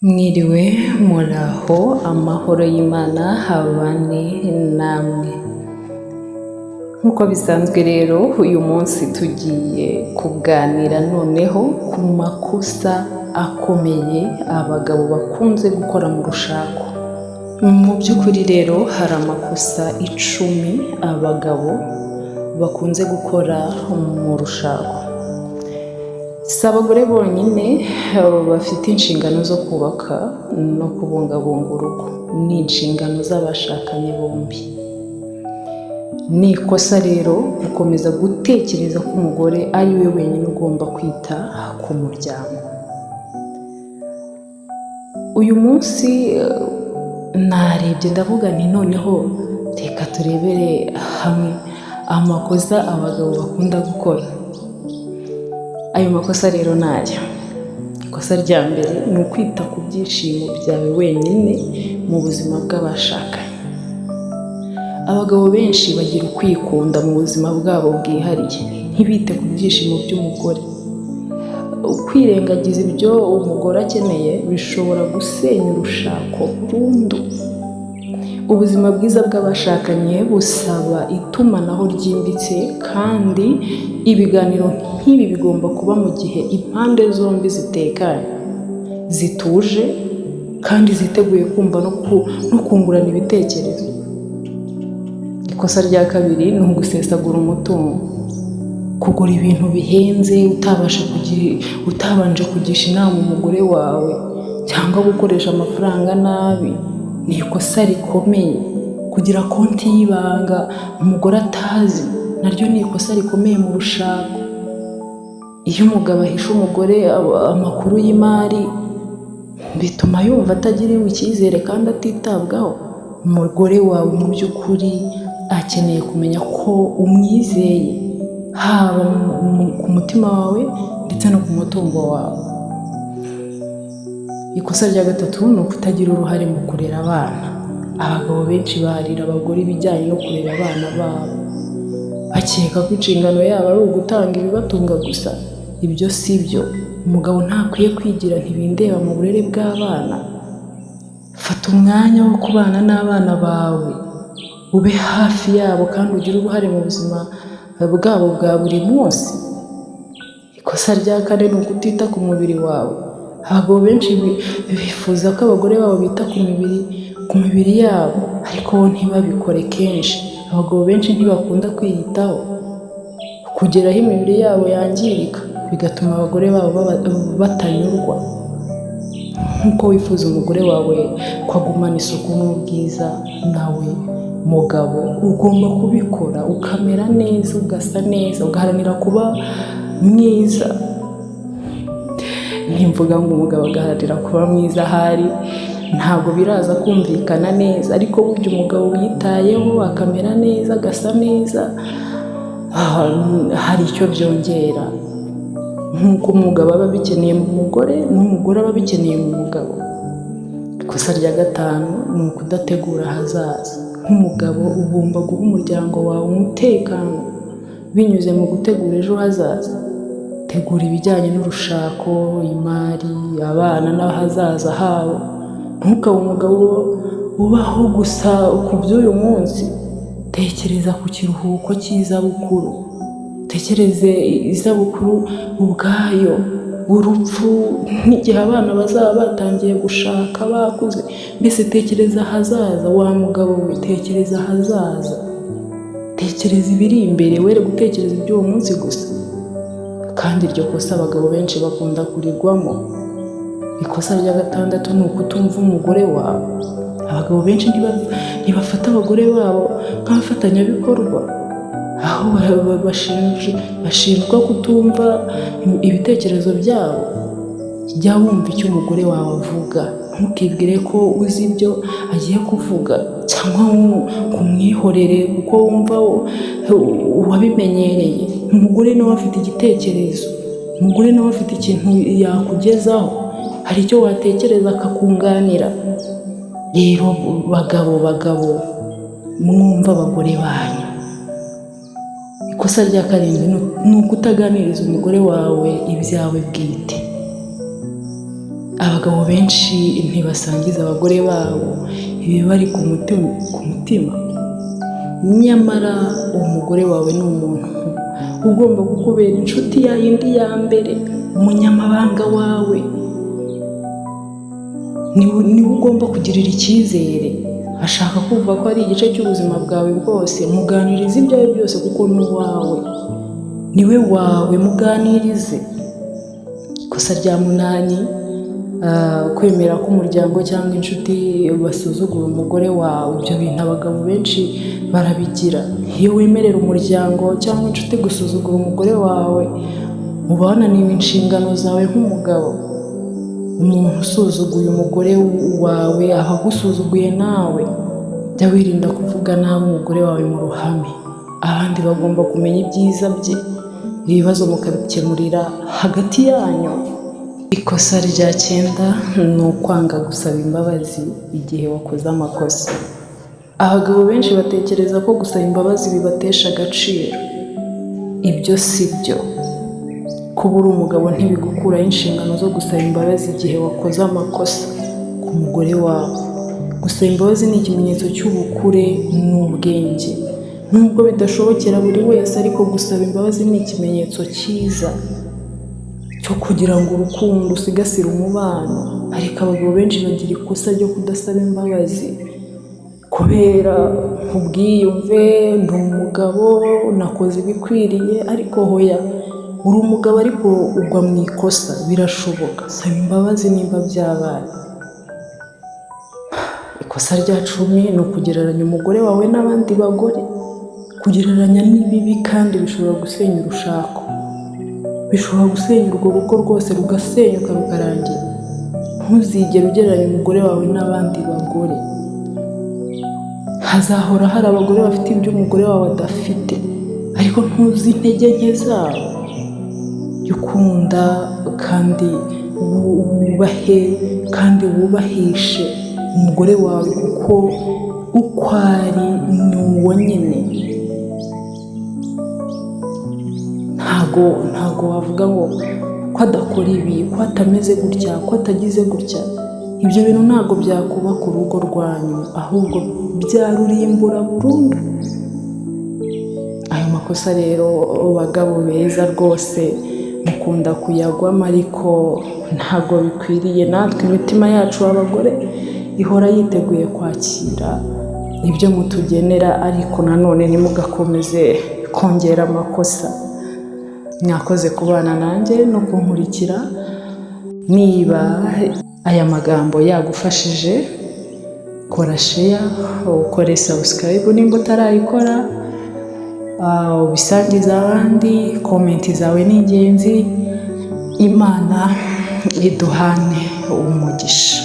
Mwiriwe, muraho, amahoro y'Imana habane namwe. Nk'uko bisanzwe rero, uyu munsi tugiye kuganira noneho ku makosa akomeye abagabo bakunze gukora mu rushako. Mu by'ukuri rero hari amakosa 10 abagabo bakunze gukora mu rushako. Si abagore bonyine bafite inshingano zo kubaka no kubungabunga urugo, ni inshingano z'abashakanye bombi. Ni ikosa rero gukomeza gutekereza ko umugore ari we wenyine ugomba kwita ku muryango. Uyu munsi narebye ndavuga nti noneho reka turebere hamwe amakosa abagabo bakunda gukora. Ayo makosa rero ni aya: ikosa rya mbere ni ukwita ku byishimo byawe wenyine mu buzima bw'abashakanye. Abagabo benshi bagira ukwikunda mu buzima bwabo bwihariye, ntibite ku byishimo by'umugore. Kwirengagiza ibyo umugore akeneye bishobora gusenya urushako burundu. Ubuzima bwiza bw'abashakanye busaba itumanaho ryimbitse, kandi ibiganiro nk'ibi bigomba kuba mu gihe impande zombi zitekanye, zituje kandi ziteguye kumva no kungurana ibitekerezo. Ikosa rya kabiri ni ugusesagura umutungo. Kugura ibintu bihenze utabanje kugisha inama umugore wawe, cyangwa gukoresha amafaranga nabi, ni ikosa rikomeye. Kugira konti y'ibanga umugore atazi naryo ni ikosa rikomeye mu rushako. Iyo umugabo ahisha umugore amakuru y'imari, bituma yumva atagiriwe icyizere kandi atitabwaho. Umugore wawe mu by'ukuri akeneye kumenya ko umwizeye, haba ku mutima wawe ndetse no ku mutungo wawe. Ikosa rya gatatu ni ukutagira uruhare mu kurera abana. Abagabo benshi baharira abagore ibijyanye no kurera abana babo, bakeka ko inshingano yabo ari ugutanga ibibatunga gusa. Ibyo si byo. Umugabo ntakwiye kwigira ntibindeba mu burere bw'abana. Fata umwanya wo kubana n'abana bawe, ube hafi yabo kandi ugire uruhare mu buzima bwabo bwa buri munsi. Ikosa rya kane ni ukutita ku mubiri wawe. Abagabo benshi bifuza ko abagore babo bita ku mibiri yabo, ariko bo ntibabikore kenshi. Abagabo benshi ntibakunda kwiyitaho kugera aho imibiri yabo yangirika, bigatuma abagore babo batanyurwa. Nk'uko wifuza umugore wawe ko agumana isuku n'ubwiza, nawe mugabo ugomba kubikora, ukamera neza, ugasa neza, ugaharanira kuba mwiza. Nimvuga ngo umugabo agaharanira kuba mwiza ahari ntabwo biraza kumvikana neza, ariko burya umugabo wiyitayeho akamera neza, agasa neza, hari icyo byongera. Nk'uko umugabo aba abikeneye mu mugore, n'umugore aba abikeneye mu mugabo. Ikosa rya gatanu ni ukudategura ahazaza. Nk'umugabo ugomba guha umuryango wawe umutekano binyuze mu gutegura ejo hazaza. Tegura ibijyanye n'urushako, imari, abana n'ahazaza habo. Ntukabe umugabo ubaho gusa ku by'uyu munsi. Tekereza ku kiruhuko cy'izabukuru, utekereze izabukuru ubwayo, urupfu n'igihe abana bazaba batangiye gushaka bakuze. Mbese tekereza ahazaza wa mugabo we, tekereza ahazaza, tekereza ibiri imbere, were gutekereza iby'uwo munsi gusa. Kandi iryo kosa abagabo benshi bakunda kurigwamo. Ikosa rya gatandatu ni ukutumva umugore wawe. Abagabo benshi ntibafata abagore babo nk'abafatanyabikorwa, aho bashinjwa kutumva ibitekerezo byabo. Jya wumva icyo umugore wawe avuga, ntukibwire ko uzi ibyo agiye kuvuga, cyangwa ngo umwihorere kuko wumva wabimenyereye. Umugore nawe afite igitekerezo, umugore nawe afite ikintu yakugezaho, hari icyo watekereza akakunganira. Rero bagabo, bagabo, mwumve abagore banyu. Ikosa rya karindwi ni ukutaganiriza umugore wawe ibyawe bwite. Abagabo benshi ntibasangiza abagore babo ibibari ku mutima. Nyamara uwo mugore wawe ni umuntu ugomba kukubera inshuti ya yindi ya mbere, umunyamabanga wawe, niwe ugomba kugirira icyizere. Ashaka kumva ko ari igice cy'ubuzima bwawe bwose. Muganiriza ibyawe byose kuko ni uwawe, niwe wawe, muganirize. Ikosa rya munani, kwemera ko umuryango cyangwa inshuti basuzugura umugore wawe. Ibyo bintu abagabo benshi barabigira. Iyo wemerera umuryango cyangwa inshuti gusuzugura umugore wawe, uba wananiwe inshingano zawe nk'umugabo. Umuntu usuzuguye umugore wawe aba agusuzuguye nawe. Jya wirinda kuvuga nabi umugore wawe mu ruhame. Abandi bagomba kumenya ibyiza bye, ibibazo mukabikemurira hagati yanyu. Ikosa rya cyenda ni ukwanga gusaba imbabazi igihe wakoze amakosa. Abagabo benshi batekereza ko gusaba imbabazi bibatesha agaciro. Ibyo si byo. Kuba uri umugabo ntibigukuraho inshingano zo gusaba imbabazi igihe wakoze amakosa ku mugore wawe. Gusaba imbabazi ni ikimenyetso cy'ubukure n'ubwenge. Nubwo bidashobokera buri wese, ariko gusaba imbabazi ni ikimenyetso cyiza cyo kugira ngo urukundo usigasire umubano. Ariko abagabo benshi bagira ikosa ryo kudasaba imbabazi kubera ubwiyumve: "Ndi umugabo, nakoze ibikwiriye." Ariko hoya, uri umugabo ariko ugwa mu ikosa, birashoboka. Saba imbabazi nimba byabaye. Ikosa rya 10 ni ukugereranya umugore wawe n'abandi bagore. Kugereranya ni bibi kandi bishobora gusenya urushako, bishobora gusenya urwo rugo rwose, rugasenyuka rukarangira. Ntuzigere ugereranya umugore wawe n'abandi bagore. Hazahora hari abagore bafite ibyo umugore wawe adafite, ariko ntuzi intege nke zabo. Jya ukunda kandi wubahe kandi wubahishe umugore wawe, kuko uko ari ni uwo nyine. Ntago wavuga ngo ko adakora ibi, ko atameze gutya, ko atagize gutya. Ibyo bintu ntabwo byakubaka urugo rwanyu, ahubwo byarurimbura burundu. Ayo makosa rero, bagabo beza, rwose mukunda kuyagwamo, ariko ntabwo bikwiriye. Natwe imitima yacu abagore ihora yiteguye kwakira ibyo mutugenera, ariko nanone ntimugakomeze kongera amakosa. Mwakoze kubana nanjye no kunkurikira. Niba aya magambo yagufashije, kora share, ukore subscribe nimba utarayikora, ubisangize abandi. Comment zawe ni ingenzi. Imana iduhane umugisha.